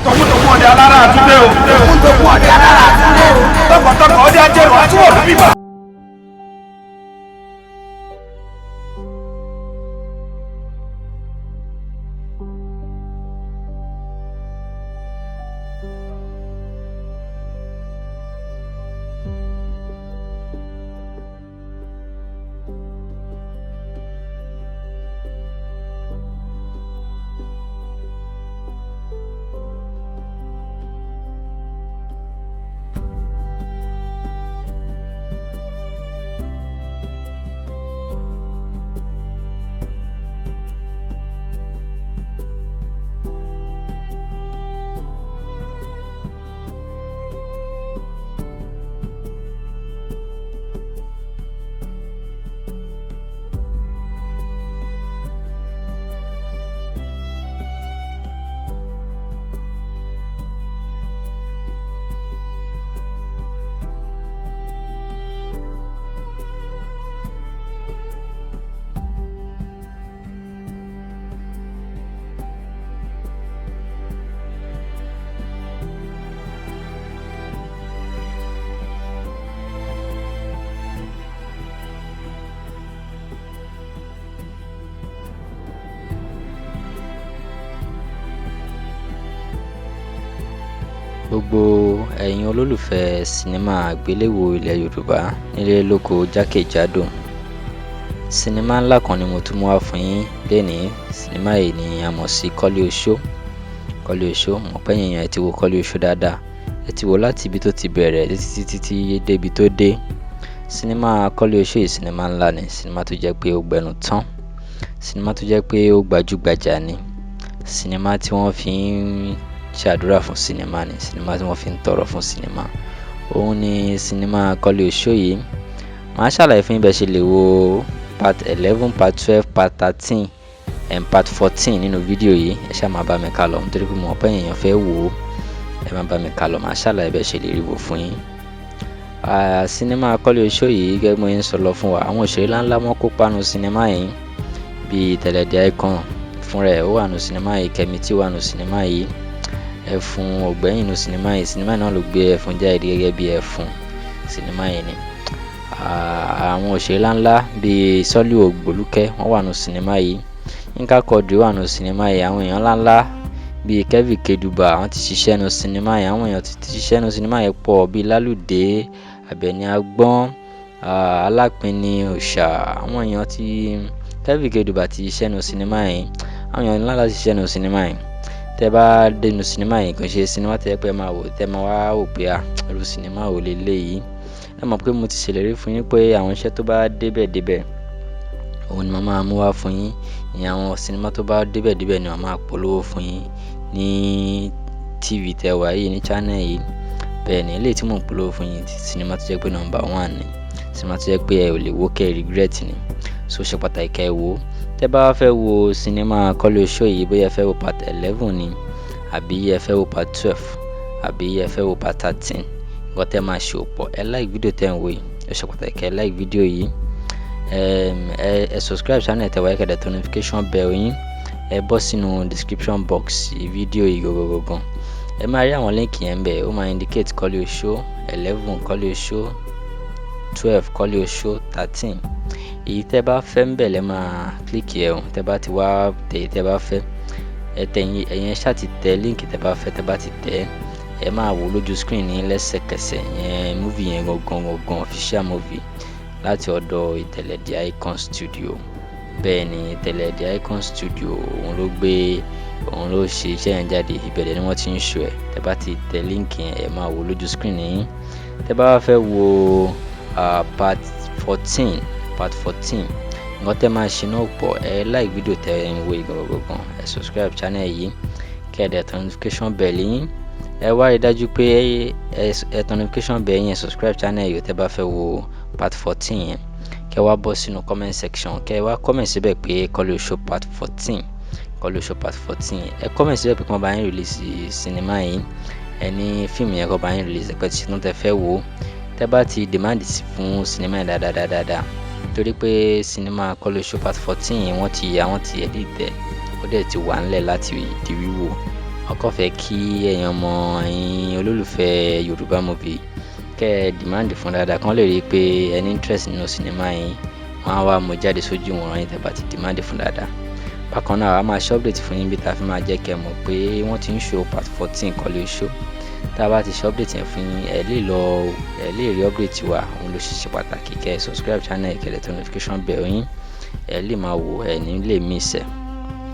Tọkútọkú ọdẹ alára àtúndé o. Tọkútọkú ọdẹ alára àtúndé o. Tọkàntọkàn ọdẹ ajẹrò àtúwọ̀ bíbà. Gbogbo ẹ̀yin olólùfẹ́ sinimá àgbéléwò ilẹ̀ Yorùbá nílé lóko jákèjádò. Sinimá ńlá kan ni mo tún mú wá fún yín lénìí. Sinimá yìí ni a mọ̀ sí Kọ́lé Oṣó. Kọ́lé Oṣó, mọ̀ pé ẹ̀yin èèyàn ẹ ti wo Kọ́lé Oṣó dáadáa. Ẹ ti wò láti ibi tó ti bẹ̀rẹ̀ títí títí dé ibi tó dé. Sinimá Kọ́lé Oṣó yìí sinimá ńlá ni, sinimá tó jẹ́ pé ó gbẹnu tán, sinimá tó jẹ́ pé ó gbajúgbajà ni, sinimá tí wọ́n fi ń ṣàdúrà fún sinimá ni, sinimá tí wọ́n fi ń tọrọ fún sinimá. Òun ni sinimá Kọ́lé Oṣó yìí. Màá ṣàlàyé fún yín bẹ́ẹ̀ ṣe lè wo part 11, part 12, part 13 and part 14 nínú fídíò yìí. Ẹ ṣáà máa bá mi ká lọ nítorí pé mo mọ̀ pé èèyàn fẹ́ wò ó. Ẹ máa bá mi ká lọ, màá ṣàlàyé bẹ́ẹ̀ ṣe lè rí wò fún yín. Sinimá Kọ́lé Oṣó yìí gẹ́gẹ́ bí mo ṣe ń sọ lọ fún wa, àwọn òṣèré ńláńlá wọ́n kópa nínú sinimá yìí bíi Tẹ̀lẹ̀dẹ̀ Icon fúnra ẹ̀ ó wà nínú sinimá yìí, Kẹ́mi tí wà nínú sinimá yìí, Ẹfun Ògbẹ́yìn nínú sinimá yìí. Sinimá náà ló gbé Ẹfun jáde gẹ́gẹ́ bí Ẹfun sinimá yìí ni. Àwọn òṣèré ńláńlá bíi Sọ́líù Ògbólúkẹ́ wọ́n wà nínú sinimá yìí. Yínká Quadri wà nínú sinimá yìí. Àwọn èèyàn ńláńlá bíi Kevin Keduba wọ́n ti ṣiṣẹ́ nínú sinimá yìí. Àwọn èèyàn ti ṣiṣẹ́ nínú sinimá yìí pọ̀ bíi Lálùdé, Àbẹ̀ní Agbọ́n, Alápinni Òòṣà. Àwọn èèyàn tí Kevin Keduba ti ṣiṣẹ́ nínú sinimá yìí. Àwọn èèyàn ńláńlá ti ṣiṣẹ́ nínú sinimá yìí. Tẹ́ bá dé inú sinimá yìí, kò ṣe sinimá tó jẹ́ pé ẹ máa wò, tẹ́ máa wá wò pé à, irú sinimá wo leléyìí. Ẹ mọ̀ pé mo ti ṣèlérí fún yín pé àwọn iṣẹ́ tó bá débẹ̀ débẹ̀, òun ni màá máa mú wá fún yín. Ìyẹn àwọn sinimá tó bá débẹ̀ débẹ̀ ni màá máa polówó fún yín ní TV tẹ́ wà yìí, ní channel yìí. Bẹ́ẹ̀ ni eléyìí tí mò ń polówó fún yín, sinimá tó jẹ́ pé number one ni. Sinimá tó jẹ́ pé ẹ ò lè wò kẹ́ regret ni. So ṣe pàtàkì kí ẹ wò ó. Tẹ́ bá fẹ́ wo sinimá Kọ́lé Oṣó yìí, bóyá ẹ fẹ́ wo part 11 ni àbí ẹ fẹ́ wo part 12 àbí ẹ fẹ́ wo part 13, nǹkan tẹ́ máa ṣe ò pọ̀. Ẹ like fídíò tẹ́ ń wò yìí. Ó ṣe pàtàkì kí ẹ like fídíò yìí. Ẹ subscribe channel tẹ́ wà yìí, kẹ́ dẹ̀ tẹ notification bell yín. Ẹ bọ́ sínú description box fídíò yìí gangan. Ẹ máa rí àwọn link yẹn ńbẹ̀. Ó máa indicate Kọ́lé Oṣó 11, Kọ́lé Oṣó 12, Kọ́lé Oṣó 13. Èyí tẹ́ bá fẹ́ ńbẹ̀ lẹ máa click ẹ̀ o. Tẹ́ bá ti wá tẹ èyí tẹ́ bá fẹ́, ẹ tẹ ẹ̀yin ẹ ṣá ti tẹ link tẹ́ bá fẹ́. Tẹ́ bá ti tẹ̀, ẹ máa wò lójú screen ní lẹ́sẹ̀kẹsẹ̀ yẹn movie yẹn gangan gangan, official movie láti ọ̀dọ̀ Ìtẹ̀lẹ̀ Icon Studio. Bẹ́ẹ̀ ni Ìtẹ̀lẹ̀ Icon Studio, òun ló gbé, òun ló ṣe iṣẹ́ yẹn jáde. Ìbẹ̀rẹ̀ ni wọ́n ti ń show ẹ̀. Tẹ́ bá ti tẹ link yẹn, ẹ máa wò lójú screen yín. Tẹ́ bá fẹ́ wo part 14, part 14, nǹkan tẹ́ máa ṣe náà pọ̀. Ẹ like fídíò tẹ́ ń wò yìí gangan gangan. Ẹ subscribe channel yìí, kí ẹ dẹ̀ tẹ notification bell yín. Ẹ wá rí dájú pé ẹ tẹ notification bell yín, ẹ subscribe channel yìí. Tẹ́ bá fẹ́ wo part 14 yẹn, kẹ́ wá bọ́ sínú comment section, kẹ́ wá comment síbẹ̀ pé Kọ́lé Oṣó part 14, Kọ́lé Oṣó part 14. Ẹ comment síbẹ̀ pé kí wọ́n bá yín release sinimá yìí. Ẹ ní fíìmù yẹn kó bá yín release ẹ pé tí tẹ́ fẹ́ wò ó. Tẹ́ bá ti demand fún sinimá yẹn dáadáa dáadáa, torí pé sinimá Kọ́lé Oṣó part 14 yẹn, wọ́n ti ya, wọ́n ti edit ẹ̀, ó dẹ̀ ti wà ńlẹ̀ láti di wíwò. Wọ́n kàn fẹ́ kí ẹ̀yin ọmọ, ẹ̀yin olólùfẹ́ Yorùbá movie, kẹ́ ẹ demand fún dáadáa, kán lè rí i pé ẹ ní interest nínú sinimá yín. Wọ́n á wá mú jáde sójú ìwòran yín tẹ́ bá ti demand fún dáadáa. Bákan náà, a máa ṣe update fún yín bí tá a fi máa jẹ́ kẹ́ mọ̀ pé wọ́n ti ń show part 14 Kọ́lé Oṣó. Tá a bá ti ṣe update yẹn fún yín, ẹ lè lọ, ẹ lè rí update wa. Òun ló ṣe ṣe pàtàkì kẹ́ ẹ subscribe channel, kẹ́ ẹ tẹ notification bell yín, ẹ lè máa wò, ẹ ní lè miss ẹ.